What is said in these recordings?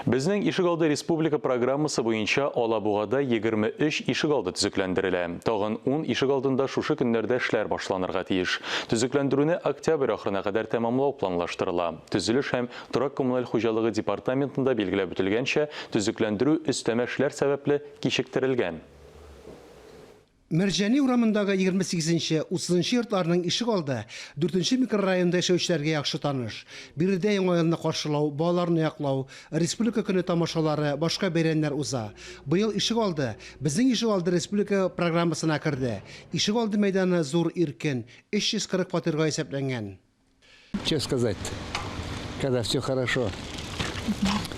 Безнең ишегалды республика программасы буенча Алабугада 23 ишегалды төзекләндерелә. Тагын ун ишегалдында шушы көннәрдә эшләр башланырга тиеш. Төзекләндерүне октябрь ахырына кадәр тәмамлау планлаштырыла. Төзелеш һәм торак-коммуналь хуҗалыгы департаментында билгеләп үтелгәнчә, төзекләндерү өстәмә эшләр сәбәпле кичектерелгән. Мәрҗани урамындагы 28 нче, 30 нчы йортларның ишек алды дүртенче микрорайонда яшәүчеләргә яхшы таныш. Биредә Яңа елны каршылау, балаларны яклау, Республика көне тамашалары, башка бәйрәмнәр уза. Быел ишек алды Безнең ишек алды республика программасына керде. Ишек алды мәйданы зур, иркен, 340 фатирга исәпләнгән. Че сказать, когда все хорошо.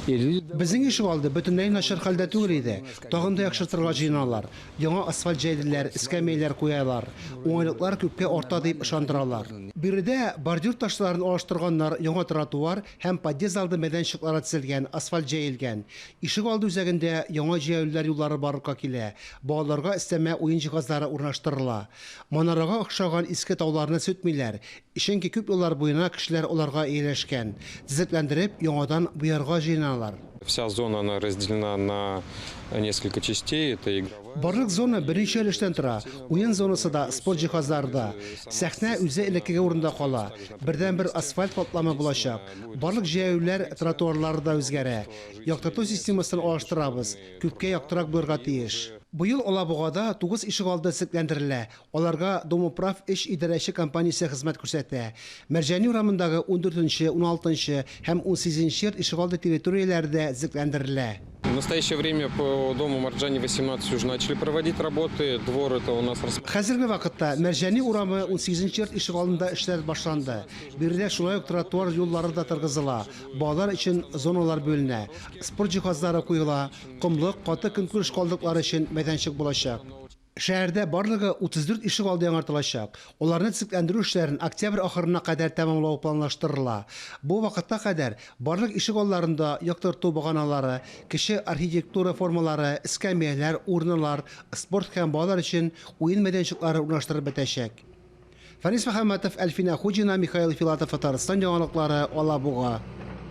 Безнең ишегалды бөтенләй начар хәлдә түгел иде. Тагын да яхшыртырга җыеналар. Яңа асфальт җәйделәр, эскәмияләр куялар. Уңайлыклар күпкә арта дип ышандыралар. Биредә бордюр ташларын алыштырганнар, яңа тротуар һәм подъезд алды мәйданчыклары төзелгән, асфальт җәелгән. Ишегалды үзәгендә яңа җәяүлеләр юллары барлыкка килә, балаларга өстәмә уен җиһазлары урнаштырыла. Манарага охшаган иске тауларны сүтмиләр, чөнки күп еллар буена кешеләр аларга ияләшкән. Төзекләндереп, яңадан буярга җыеналар. Вся зона она разделена на несколько частей, это игровая. Барлык зона берничә өлештән тора, уен зонасы да, спорт җиһазлары да. Сәхнә үзе элеккеге урында кала. Бердәнбер асфальт катламы булачак. Барлык җәяүлеләр тротуарлары да үзгәрә. Яктырту системасын алыштырабыз, күпкә яктырак булырга тиеш. Быел Алабугада тугыз ишегалды төзекләндерелә. Аларга Домоправ өч идарәче компаниясе хезмәт күрсәтә. Мәрҗани урамындагы ундүртенче, уналтынчы һәм унсигезенче йорт ишегалды территорияләре дә төзекләндерелә. В настоящее время по дому Марджани 18 уже начали проводить работы. Двор это у нас. Хәзерге вакытта Мәрҗани урамы унсигезенче йорт ишегалдында эшләр башланды. Биредә шулай ук тротуар юллары да торгызыла, балалар өчен зоналар бүленә, спорт җиһазлары куела, комлык, каты көнкүреш калдыклары өчен мәйданчык булачак. Шәһәрдә барлыгы 34 ишегалды яңартылачак. Аларны төзекләндерү эшләрен октябрь ахырына кадәр тәмамлау планлаштырыла. Бу вакытка кадәр барлык ишегалларында яктырту баганалары, кече архитектура формалары, эскәмияләр, урналар, спорт һәм балалар өчен уен мәйданчыклары урнаштырылып бетәчәк. Фәнис Мөхәммәтов, Әлфинә Хуҗина, Михаил Филатов, Татарстан яңалыклары, Алабуга.